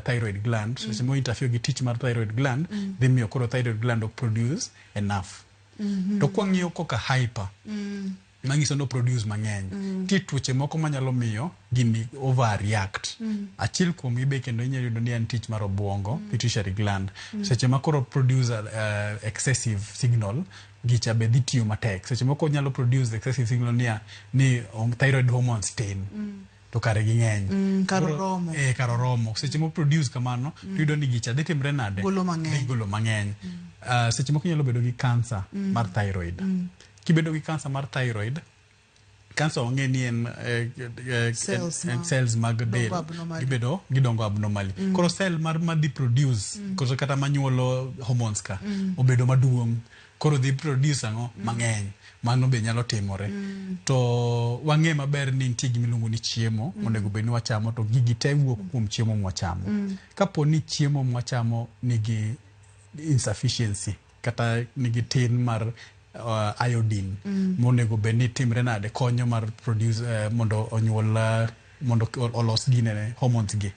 thyroid gland. Seche mo interfere gi tich mar thyroid gland, dhi miyo koro thyroid gland ok produce enough. To kwang'iyo koka hyper, manyiso ni produce mang'eny, nitie tuoche moko manyalo miyo gini overreact. Achiel kuomgi be kendo inyalo yudo ni en tich mar obwongo, pituitary gland. Seche ma koro produce excessive signal, gicha be dhi tiyo matek. Seche moko nyalo produce excessive signal niya ni thyroid hormones tin to kare ging'eny. Kar oromo. Eh, kar oromo. Seche mo produce kamano, to iyudo ni gicha dhi timre nade? Golo mang'eny. Dhi golo mang'eny. Seche moko inyalo bedo gi cancer mar thyroid. Kibedo gi cancer mar thyroid, cancer wang'e ni en Cells en cells mag dongo del abnormally. Gibedo gidongo abnormally. Koro cell mar madhi produce koso kata manyuolo hormones ka obedo maduong', koro dhi produce ang'o? Mang'eny. Mano be nyalo timore. To wang'e maber ni nitie gima iluongo ni chiemo monego bed ni wachamo, to gigi te wuok kuom chiemo mwachamo. Kapo ni chiemo mwachamo nigi insufficiency kata nigi tin mar iodine, monego bed ni timre nade, konyo mar produce mondo onyuol mondo olos ginene hormones gi.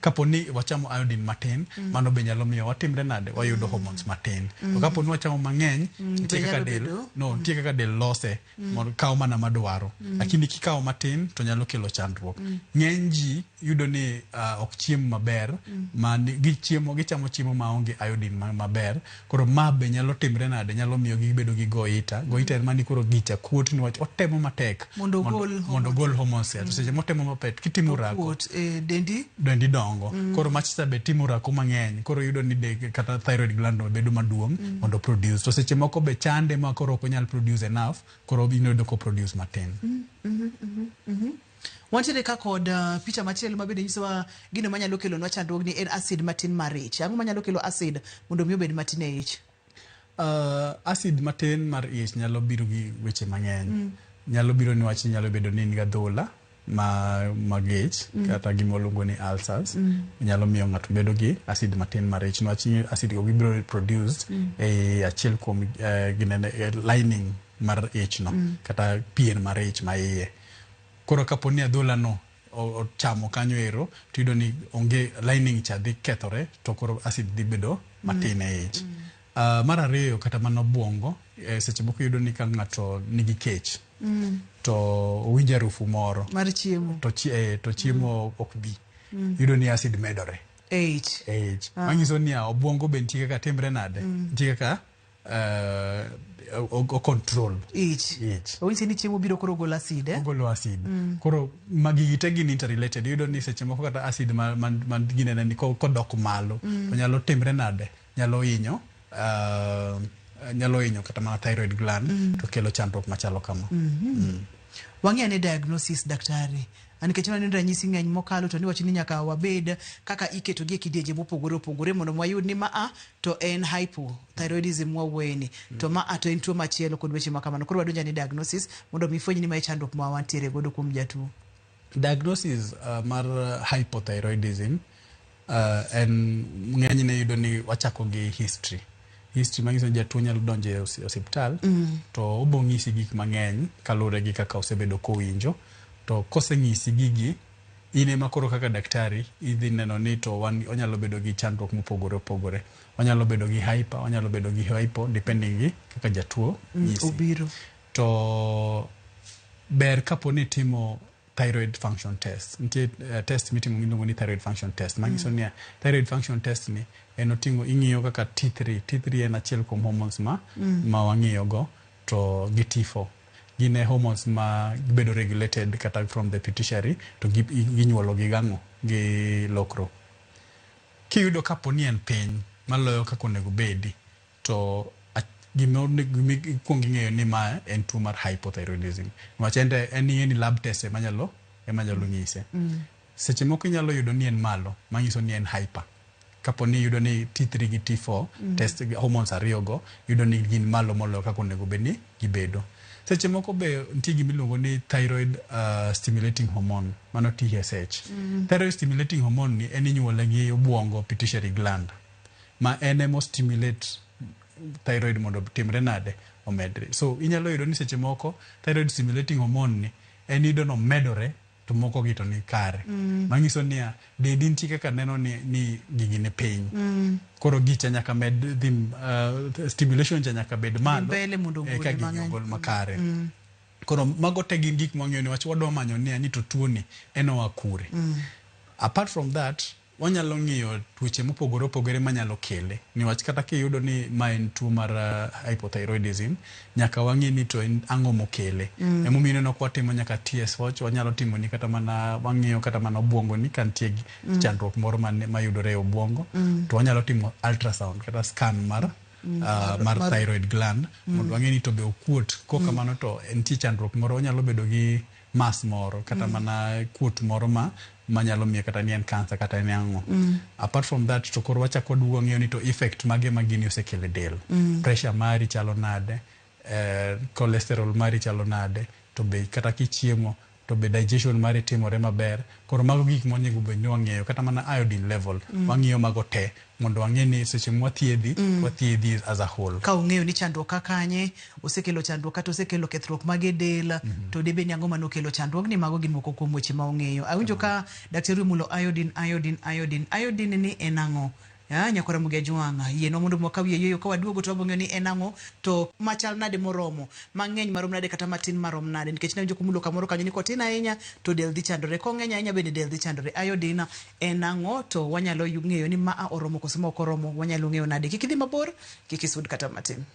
Kapo ni wachamo iodine matin, mano be nyalo miyo watimre nade, wayudo hormones matin. To kapo ni wachamo mang'eny, nitie be kaka nyalo del bedo- no, nitie kaka del lose mondo kawo mana madwaro. Lakini kikawo matin to nyalo kelo chandruok. Ng'eny ji yudo ni ok chiem maber, ma gichiemo gichamo chiemo maonge iodine maber. Koro ma be nyalo timre nade, nyalo miyo gibedo gi goita. Goita en mani koro gicha kuot niwach otemo matek Mondo ogol mondo ogol hormones. To seche motemo matek kitimo orako Kuot, dendi dendi dongo. Koro machacha be timo orako mang'eny, koro yudo ni kata thyroid gland no bedo maduong' mondo produce. To seche moko be chande ma koro ok onyal produce enough, koro iyudo ko produce matin. Wantiere ka kod picha machielo ma bende nyisowa gino manyalo kelonwa chandruogni en acid matin mar ich. Ang'o manyalo kelo acid mondo mi obed matin e ich? Acid matin mar ich nyalo biro gi weche mang'eny. Nyalo biro niwach nyalo bedo ni in gi adhola ma magech kata gima waluongo ni ulcers. Nyalo miyo ng'ato bedo gi acid matin mar ich niwach acid go gibiro produced e achiel kuom ginene, lining mar ich no kata pien mar ich ma iye. Koro kapo ni adhola no ochamo kanyo ero, to iyudo ni onge lining cha dhi kethore, to koro acid dhi bedo matin e ich. Mar ariyo, kata mana obwongo, seche moko iyudo ni ka ng'ato nigi kech to owinjo harufu moro mar chiemo to chiemo ok bi, iyudo ni acid medore e ich. E ich. Manyiso ni obwongo be nitie kaka timre nade, nitie kaka o control ich. Ich. Onyisi ni chiemo biro koro golo acid, eh? Ogolo acid. Koro magi gite gin interrelated. Iyudo ni seche moko kata acid ma ginene ni kodok malo to nyalo timre nade, nyalo hinyo kata mana thyroid gland to kelo chandruok machalo kama. Wang'i ane diagnosis, daktari. Nikech waneno ranyisi ng'eny mokalo, to niwacho ni nyaka wabed kaka iketogi e kidienje mopogore opogore mondo wayud ni maa to en hypothyroidism mwawuoyeni, to maa to en tuo machielo kod weche makamano. Koro wadonjo ane diagnosis mondo mi fweny ni mae chandruok ma wantiere godo kuom jatuo. Diagnosis mar hypothyroidism en ng'enyne yudo ni wachako gi history. History manyiso ni jatuo nyalo donjo e osiptal to obo ng'isi gik mang'eny kaluwore gi kaka osebedo kowinjo. To koseng'isi gigi, in ema koro kaka daktari idhi neno ni to wan onyalo bedo gi chandruok mopogore opogore. Onyalo bedo gi hyper, onyalo bedo gi hypo, depending gi kaka jatuo nyisi. Obiro. To ber kapo ni itimo thyroid function test. Nitie test mitimo miluongo ni thyroid function test, manyiso niya thyroid function test ni en oting'o ing'iyo kaka T3. T3 en achiel kuom hormones ma wang'iyo go, to gi T4 gin e hormones ma bedo regulated kata from the pituitary to ginyuolo gi gang'o gi lokro. Kiyudo kapo ni en piny maloyo kaka onego bedi, to gima ikuongo ing'eyo ni ma en tuo mar hypothyroidism, niwach en en ing'e ni lab test ema nyalo nyise. Seche moko inyalo yudo ni en malo, manyiso ni en hyper. Kapo ni iyudo ni T3 gi T4 test gi hormones ariyo go yudo ni gin malo moloyo kaka onego bed ni gibedo. Seche moko be nitie gima iluongo ni thyroid stimulating hormone, mano TSH. Thyroid stimulating hormone ni en inyuole gi obwongo, pituitary gland, ma en emo stimulate thyroid mondo timre nade, omedre. So inyalo yudo ni seche moko thyroid stimulating hormone ni en iyudo nomedore to moko gi to ni kare. Manyiso niya dendi nitie kaka neno ni gigi ni piny. Koro gicha nyaka med dhi, stimulation cha nyaka bed malo mbele mondo ogol eka gigi mang'eny. ogol makare. Koro mago te gin gik mwang'eyo niwach wadwa manyo ni to tuo ni en oa kure. Apart from that, wanyalo ng'iyo tuoche mopogore opogore manyalo kele, niwach kata kiyudo ni ma en tuo mar hypothyroidism, nyaka wang'i ni to en ang'o mokele. Emomiyo ineno ka watimo nyaka TSH, wanyalo timo ni kata mana wang'iyo kata mana obwongo ni ka nitie chandruok moro mayudore e obwongo. To wanyalo timo ultrasound kata scan mar thyroid gland mondo wang'e ni to be okuot. Kok kamano to nitie chandruok moro, onyalo bedo gi mass moro kata mana kuot moro ma manyalo miyo kata ni en cancer kata en ang'o. Apart from that, to koro wachako waduogo wang'iyo ni to effect mage ma gini osekelo e del. Pressure mari chalo nade, cholesterol mari chalo nade, to be kata kichiemo To be digestion mare timore maber. Koro mago gik monego bed ni wang'eyo kata mana iodine level. Wang'iyo mago te mondo wang'e ni seche mwathiedhi, wathiedhi as a whole. Ka ung'eyo ni chandruok ka kanye osekelo chandruok kata osekelo kethruok mag e del, to dibed ni ang'o manokelo chandruogni, mago gin moko kuom weche ma ung'eyo. Awinjo ka daktari omulo iodine, iodine, iodine. Iodine ni en ang'o? Ah, nyakwara Ramogi Ajwang', yienwa mondo wakaw yweyo ka waduogo to wabiro ng'eyo ni en ang'o to machal nade moromo, mang'eny marom nade kata matin marom nade, nikech nawinjo kumulo kamoro kanyo ni kotin ahinya to del dhi chandore, kong'eny ahinya bende del dhi chandore. Iodine en ang'o to wanyalo ng'eyo ni maa oromo koso ma ok oromo, wanyalo ng'eyo nade? Kik idhi mabor, kik isud kata matin.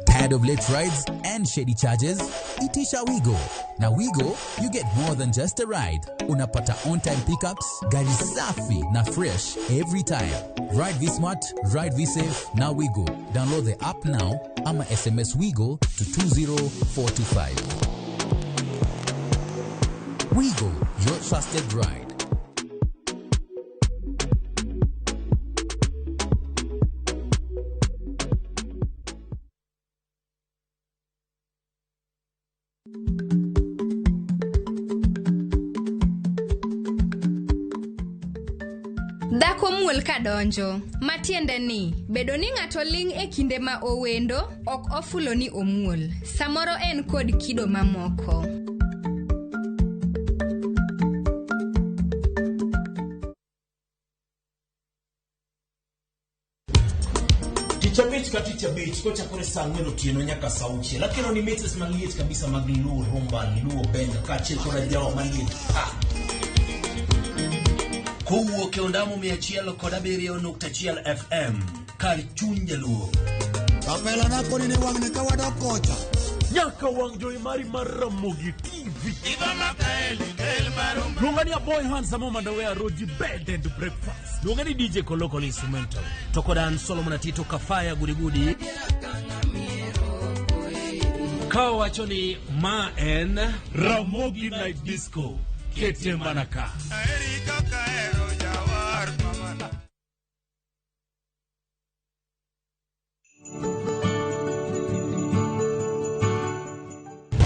Tired of late rides and shady charges? Itisha Wigo. Now Wigo, you get more than just a ride. Unapata on-time pickups, gari safi na fresh every time. Ride V-Smart, ride V-Safe, now Wigo. Download the app now ama SMS Wigo to 20425. Wigo, your trusted ride. Dhako muol ka donjo, matiende ni bedo ni ng'ato ling' e kinde ma owendo ok ofulo ni omuol. Samoro en kod kido mamoko. Tich abich ka tich abich kochakore saa ang'wen otieno nyaka saa auchiel akelo ni mixes maliet kabisa mag Luo Rumba, Luo Benga kaachiel kod ajawa maliet pa kowuok e ondamo 107.1 FM kar chuny jaluo. Kapela nakoni ni wang'ni ka wadok kocha. Nyaka wang' jowi mari mar Ramogi TV. Luonga ni Aboy Handsome Omandawe Roji Bed and Breakfast. Luonga ni DJ Koloko Instrumental. To kod an Solomon Atito Kafaya Gudigudi. Ka wacho ni ma en Ramogi Night Disco. Kete mana ka.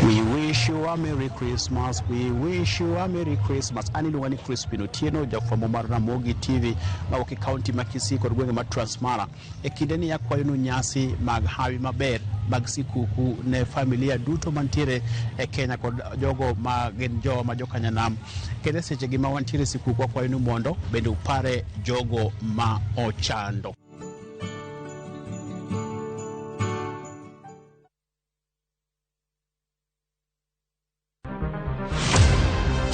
We wish you a Merry Christmas. We wish you a Merry Christmas. An iluonga ni Crispin Otieno, jafwambo mar Ramogi TV mawuok e kaunti ma Kisii kod gwenge mar Transmara. E kinde ni akwayonu nyasi mag hawi maber mag sikuku ne familia duto mantiere e Kenya kod jogo ma gin jowa ma jokanyanam. Kendo e sechegi ma wantiere e sikuku akwayonu mondo bende upare jogo ma ochando.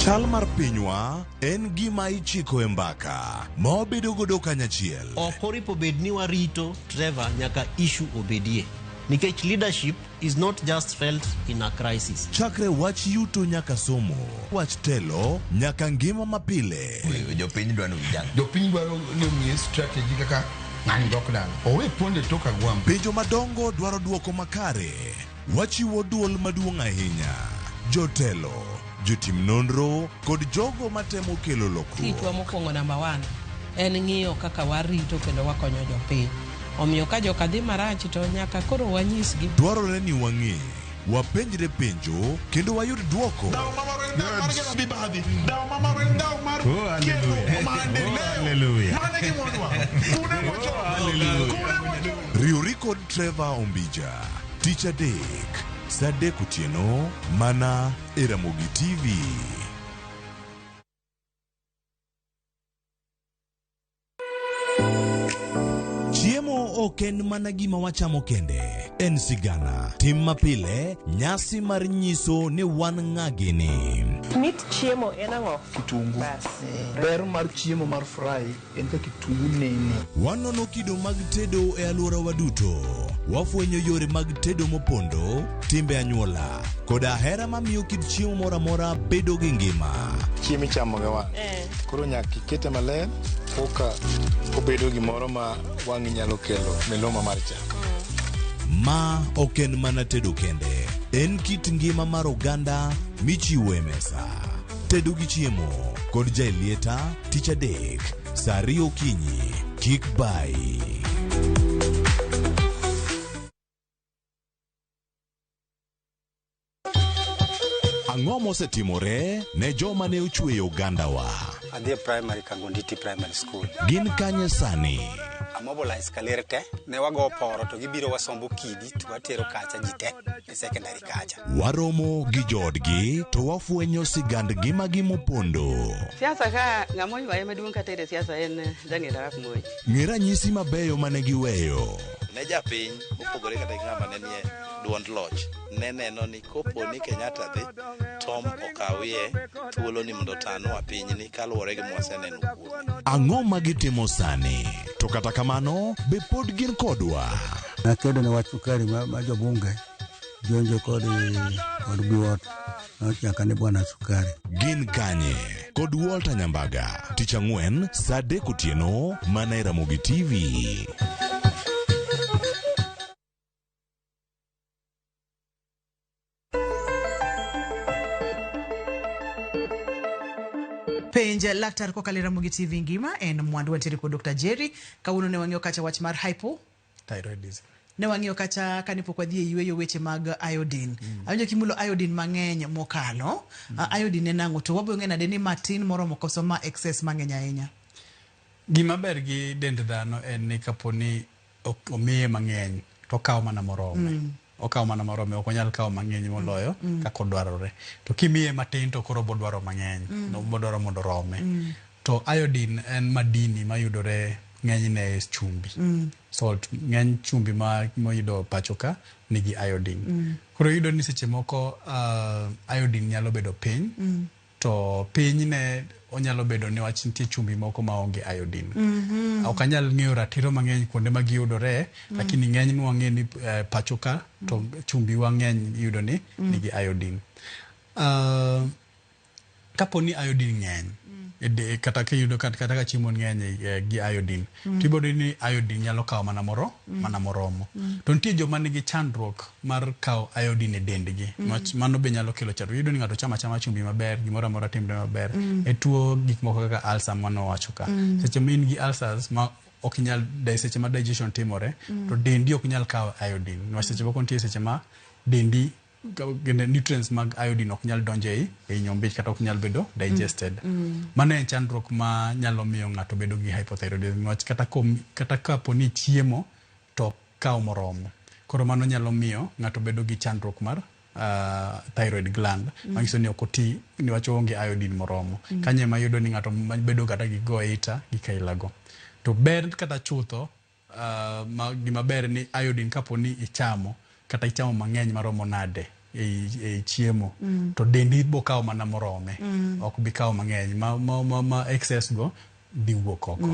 Chal mar pinywa en gima ichiko e mbaka ma wabedo godo kanyachiel. Ok oripo bed ni warito Trevor nyaka issue obedie. Nikech leadership is not just felt in a crisis. Chakre wach yuto nyaka somo, wach telo nyaka ngima mapile. Jopiny dwaro ni ujang. Jopiny dwaro ni ong'e strategy kaka ng'ani dok dala. Owe ponde tok agwambo. Penjo madongo dwaro duoko makare. Wachiwo duol maduong' ahinya. Jotelo, jotim nonro kod jogo matemo kelo lokruok. Tichwa mokwongo namba one en ng'iyo kaka warito kendo wakonyo jopiny. Omiyo ka joka dhi marach to nyaka koro wanyisgi. Dwarore ni wang'e, wapenjre penjo kendo wayud duoko. Riwri kod Trevor Ombija tich adek saa adek otieno mana e Ramogi TV. Chiemo ok en mana gima wachamo kende, en sigana, tim mapile, nyasi mar nyiso ni wan ng'a gini. Mit chiemo en ang'o? Kitungu. Bas. Ber mar chiemo mar fry en ka kitungu nene. Wanono kido mag tedo e alworawa duto. Wafwenyo yore mag tedo mopondo, timbe anyuola, koda hera mamiyo kit chiemo moro amora bedo gi ngima. Chiemo ichamo gi wang'. Koro nyaka ikete maler koka obedo gimoro ma wang'i nyalo kelo miluma mar chak. Ma ok en mana tedo kende, en kit ngima mar oganda michiwo e mesa. Tedo gi chiemo kod Jaelieta tich adek Saa 2 okinyi. Kik bayi. Ang'o mosetimore ne joma ne ochweyo ogandawa? Adhi e primary Kangonditi Primary School. Gin kanye sani? Amobilize kaler te, ne wago poro to gibiro wasombo kidi to watero kacha ji te e secondary kacha. Waromo gi joodgi to wafwenyo sigand ngimagi mopondo. Siasa ka ng'ama oywaye maduong' kata e siasa en Daniel Arap Moi. Ng'e ranyisi mabeyo mane giweyo. Ne japiny mopogore kata gi ng'ama ne nie duond loch ne neno ni kopo ni Kenyatta dhi Tom okawie thuolo ni mondo otanwa pinyni kaluwore gi mwaseneno kuome. Ang'o ma gitimo sani? To kata kamano, be pod gin kodwa? Nakedo ne wach sukari ma, ma jobunge jonjo kod kod Biwott nochaka ni bwana sukari. Gin kanye? Kod Walter Nyambaga, tich ang'wen saa 3 otieno mana e Ramogi TV. Penj laktar kokalo e Ramogi TV ngima en mwandu wantiere kod Dr. Jerry. Kawuono ne wang'iyo kacha wach mar hypo Thyroidism. Ne wang'iyo kacha kane pok wadhi e yueyo weche mag iodine. Awinjo kimulo iodine mang'eny mokalo. Iodine en ang'o to wabiro ng'eyo nade ni matin moromo koso ma excess mang'eny ahinya? Gima ber gi dend dhano en ni kapo ni ok omiye mang'eny to okawo mana morome. Okawo mana morome, ok onyal kawo mang'eny moloyo kaka odwarore. To kimiye matin to koro obodwaro mang'eny, obodwaro mondo orome. To iodine en madini mayudore ng'enyne e chumbi. Salt, ng'eny chumbi ma moyudo pacho ka nigi iodine. Koro iyudo ni seche moko iodine nyalo bedo piny, to pinyne onyalo bedo niwach nitie chumbi moko maonge iodine. Ok anyal ng'eyo ratiro mang'eny kuonde ma giyudore, lakini ng'eny nwang'e ni pacho ka to chumbi wa ng'eny iyudo ni nigi iodine. Kapo ni iodine ng'eny e kata kiyudo kata ka chiemo ng'eny gi iodine, tibiro yudo ni iodine nyalo kawo mana moro mana moromo. To nitie joma nigi chandruok mar kawo iodine e dendgi. Mano be nyalo kelo chandruok. Iyudo ni ng'ato chamo achama chumbi maber, gimoro amora timre maber. E tuo gik moko kaka ulcer manowacho ka. Seche ma in gi ulcers ma ok inyal seche ma digestion timore, to dendi ok nyal kawo iodine. Niwach seche moko nitie seche ma dendi nutrients mag iodine ok nyal donjo ei nyombich kata ok nyal bedo digested. Mano en chandruok ma nyalo miyo ng'ato bedo gi hypothyroidism niwach kata kapo ni chiemo to kawo moromo. Koro mano nyalo miyo ng'ato bedo gi chandruok mar thyroid gland, manyiso ni ok oti niwach oonge iodine moromo. Kanyo ema iyudo ni ng'ato bedo kata gi goita gi kailago. To ber kata chutho, gima ber ni iodine kapo ni ichamo kata ichamo mang'eny maromo nade ei chiemo, to dendi bo kawo mana morome. Ok bi kawo mang'eny ma excess go dhi wuok oko.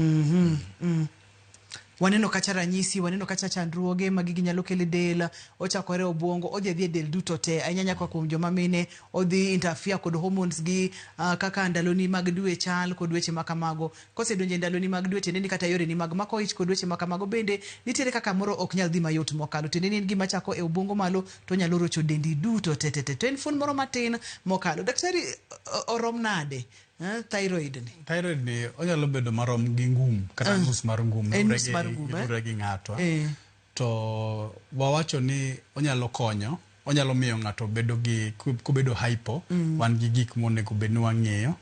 Waneno kacha ranyisi, waneno kacha chandruoge ma gigi nyalo kelo e del, ochakore obwongo, odhi adhi e del duto te, ahinya nyaka kuom joma mine, odhi interfere kod hormones gi, kaka ndaloni mag dwe chal kod weche ma kamago. Kosedonjo e ndaloni mag dwe, tiende ni kata yoreni mag mako ich kod weche ma kamago bende nitiere kaka moro ok nyal dhi mayot mokalo. Tiende ni en gima chako e obwongo malo to onyalo rocho dendi duto te te te. To en fuon moro matin mokalo. Daktari, orom nade? Thyroid ni. Thyroid ni onyalo bedo marom gi ngum kata nus mar ngum, En nus mar ngum, eh? luwore gi ng'ato. To wawacho ni onyalo konyo, onyalo miyo ng'ato bedo gi kobedo hypo, wan gi gik monego bed ni wang'iyo.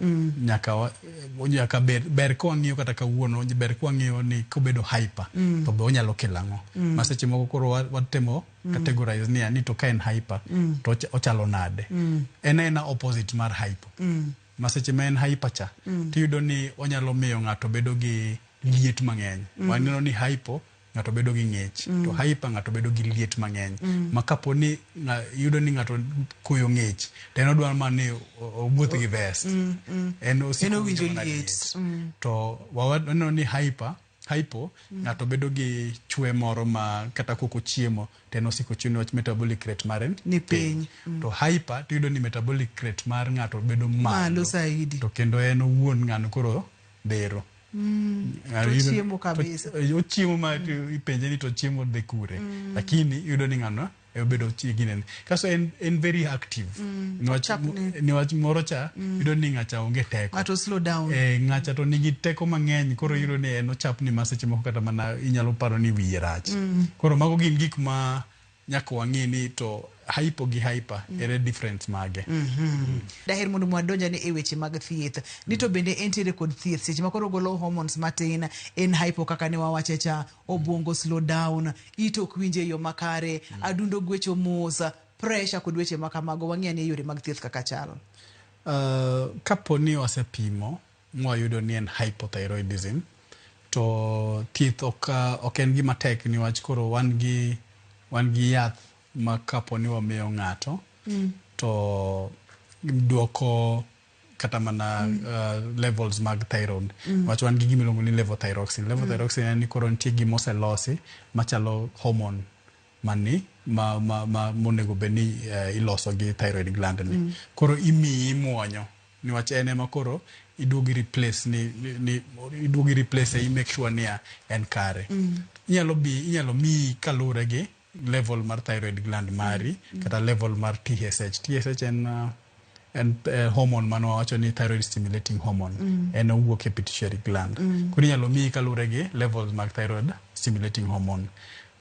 Nyaka ber ka wang'iyo kata kawuono, ber ka wang'iyo ni kobedo hyper, to be onyalo kelo ang'o. Ma seche moko koro watemo categorize ni to ka en hyper, to ochalo nade. En aena opposite mar hypo. Ma seche ma en hyper cha, tiyudo ni onyalo miyo ng'ato bedo gi liet mang'eny. Waneno ni hypo ng'ato bedo gi ng'ich, to hyper ng'ato bedo gi liet mang'eny. Ma kapo ni iyudo ni ng'ato koyo ng'ich, to en odwaro mana ni owuoth gi vest. En osiko En owinjo winjo mana liet. liet. To waneno ni hypo ng'ato bedo gi chwe moro ma kata kok ochiemo to en osiko chwe niwach metabolic rate mare ni piny. To hyper to iyudo ni metabolic rate mar ng'ato bedo malo Malo saidi. To kendo en owuon ng'ano koro dhero. To ochiemo kabisa. Ochiemo ma ipenje ni to chiemo dhi kure. Lakini iyudo ni ng'ano e obedo ginene kaso en, en very active. Niwach, Chapni. niwach moro cha iyudo ni ng'acha onge teko. Ng'ato slow down. Eh, ng'acha to nigi teko mang'eny, koro iyudo ni en ochapni ma seche moko kata mana inyalo paro ni wiye rach. Koro mago gin gik ma nyaka wang'e ni to hypo gi hyper ere difference mage. Daher mondo mwadonjane e weche mag thieth ni to bende entiere kod thieth seche ma koro ogolo hormones matin en hypo kaka ne wawache cha, obwongo slow down, it ok winj e yo makare, adundo gwecho mos, pressure kod weche ma kamago. Wang'i ane yore mag thieth kaka chalo. Kapo ni wasepimo mwayudo ni en hypothyroidism, to thieth ok en gima tek, niwach koro wan gi yath ma kapo ni wamiyo ng'ato to duoko kata mana levels mag thyroid. Wach wan gi gima iluongo ni levothyroxine. Levothyroxine en ni koro nitie gima oselosi machalo hormone mani ma monego bed ni iloso gi thyroid gland ni. Koro imiyi imuonyo, niwach en ema koro iduogi replace ni iduogi replace i make sure niya en kare. Inyalo miyi kaluwore gi level mar thyroid gland mari kata level mar TSH. TSH en hormone mane wawacho ni thyroid stimulating hormone. En owuok e pituitary gland. Koro inyalo miyi kaluwore gi levels mag thyroid stimulating hormone.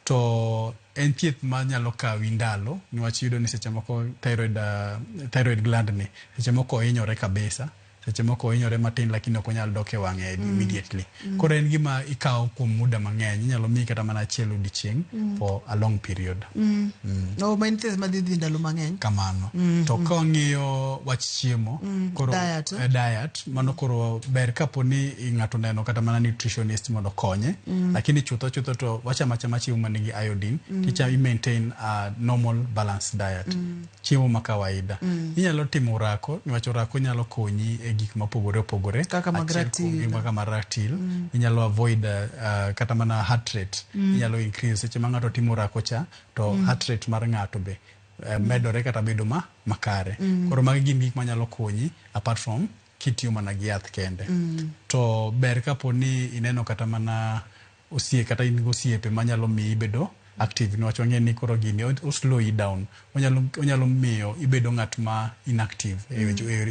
To en thieth manyalo kawi ndalo, niwach iyudo ni seche moko thyroid gland ni seche moko ohinyore kabisa, seche moko ohinyore matin, lakini ok onyal dok e wang'e immediately. Koro en gima ikawo kuom muda mang'eny, inyalo miyi kata mana achiel odiochieng' for a long period. No, ma en thieth madhi dhi ndalo mang'eny. Kamano. To ka wang'iyo wach chiemo, koro Diet. Diet mano koro ber kapo ni ng'ato neno kata mana nutritionist mondo okonye. Lakini chutho chutho to wachamo achama chiemo manigi iodine. Ticha i maintain a normal balanced diet, chiemo ma kawaida. Inyalo timo orako, niwach orako nyalo konyi e gik mopogore opogore. Kaka mag Achiel kuom ratil. gi kaka mar ratil. Inyalo avoid kata mana heart rate. Inyalo increase seche ma ng'ato timo orako cha to heart rate mar ng'ato be medore kata bedo ma makare. Koro magi gin gik manyalo konyi apart from kitiyo mana gi yath kende. To ber kapo ni ineno kata mana osie kata in gosiepe manyalo miyi ibedo active, niwach wang'e ni koro gini o slow you down, onyalo miyo ibedo ng'at ma inactive e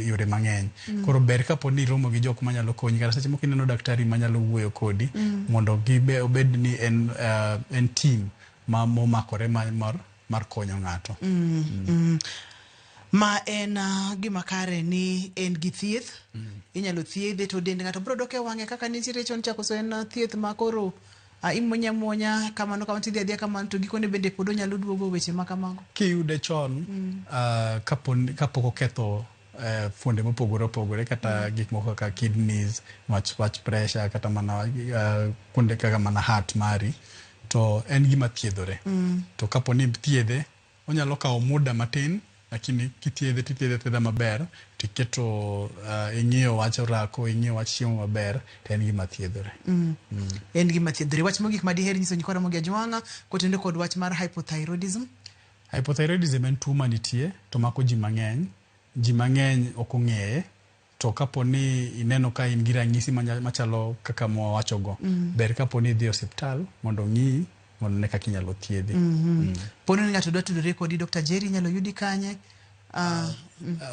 yore mang'eny. Koro ber kapo ni iromo gi jok manyalo konyi, kata seche moko ineno daktari manyalo wuoyo kodi mondo gibe obed ni en team ma momakore mar konyo ng'ato. Ma en gima kare ni en gi thieth. Inyalo thiedhe to dend ng'ato biro dok e wang'e kaka nitiere chon cha, koso en thieth ma koro imuonye amuonya kamano kamano tidhi adhiya kamano to gikone bende pod onyalo duogo weche ma kamago? Kiyude chon, kapok oketho fuonde mopogore opogore kata gik moko kaka kidneys, wach pressure, kata mana kuonde kaka mana heart mari, to en gima thiedhore. To kapo ni thiedhe onyalo kawo muda matin, lakini kithiedhe tithiedhe athiedha maber, tiketo ing'iyo wach orako, ing'iyo wach chiemo maber, to en gima thiedhore. En gima thiedhore. Wach mogik ma diher nyiso nyikwa Ramogi Ajwang'a kotenore kod wach mar hypothyroidism? Hypothyroidism en tuo manitie to mako ji mang'eny. Ji mang'eny ok ong'eye. To kapo ni ineno ka in gi ranyisi machalo kaka mwawachogo, ber kapo ni idhi e osiptal mondo ong'iyi, mondo ne kaka inyalo thiedhi. Pono ni ng'ato dwa tudore kodi, Dr. Jerry, inyalo yudi kanye?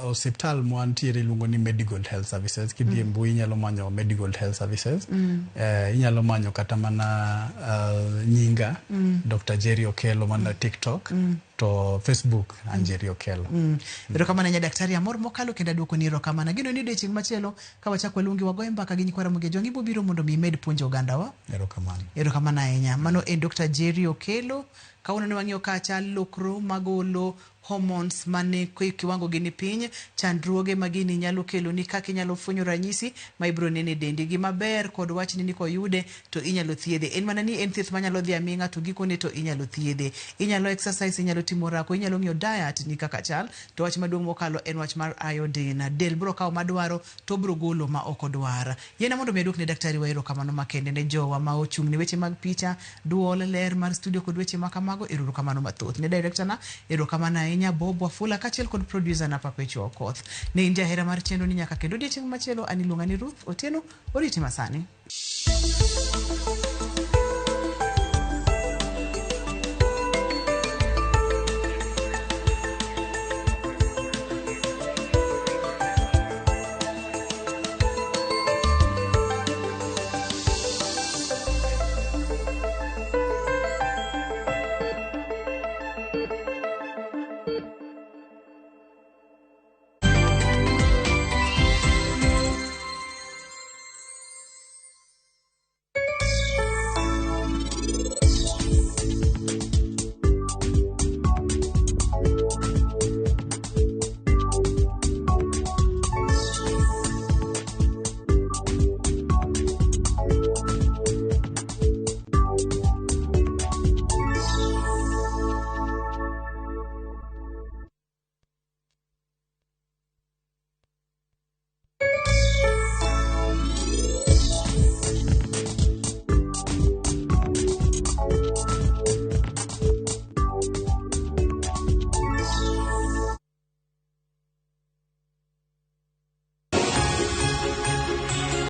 Osiptal mwantiere iluongo ni Medigold Health Services. Kidhi e mbui inyalo manyo Medigold Health Services. Inyalo manyo kata mana nyinga, Dr. Jerry Okello, mana TikTok, to Facebook an Jerry Okello. Erokamano ahinya, daktari. Amor mokalo kendo aduoko ni erokamano. Ageno ni odiochieng' machielo ka wachak waluongi wagoye mbaka gi nyikwa Ramogi Ajwang' ibiro biro mondo mi imed puonjo ogandawa. Erokamano. Erokamano ahinya. Mano en Dr. Jerry Okello. Kawuono ne wang'iyo kacha lokro magolo hormones mane kiwango gi ni piny, chandruoge ma gini nyalo kelo ni, kaka inyalo fwenyo ranyisi ma ibiro neno e dendi. Gima ber kod wachni ni koyude to inyalo thiedhe. En mana ni en thieth manyalo dhi aming'a to gikone to inyalo thiedhe. Inyalo exercise, inyalo timo orako, inyalo ng'iyo diet ni kaka chal. To wach maduong' mokalo en wach mar iodine. Del biro kawo madwaro to obiro golo ma ok odwar. Yiena mondo mi aduok ne daktari wa erokamano makende, ne jowa ma ochung' ne weche mag picha, duol, ler mar studio kod weche ma kamago. Erokamano mathoth. Ne director na, erokamano ahinya Bob Wafula, kaachiel kod producer na Perpetual Okoth. Ne in jahera mar chenro ni nyaka kendo odiochieng' machielo, an iluonga ni Ruth Otieno, oriti masani.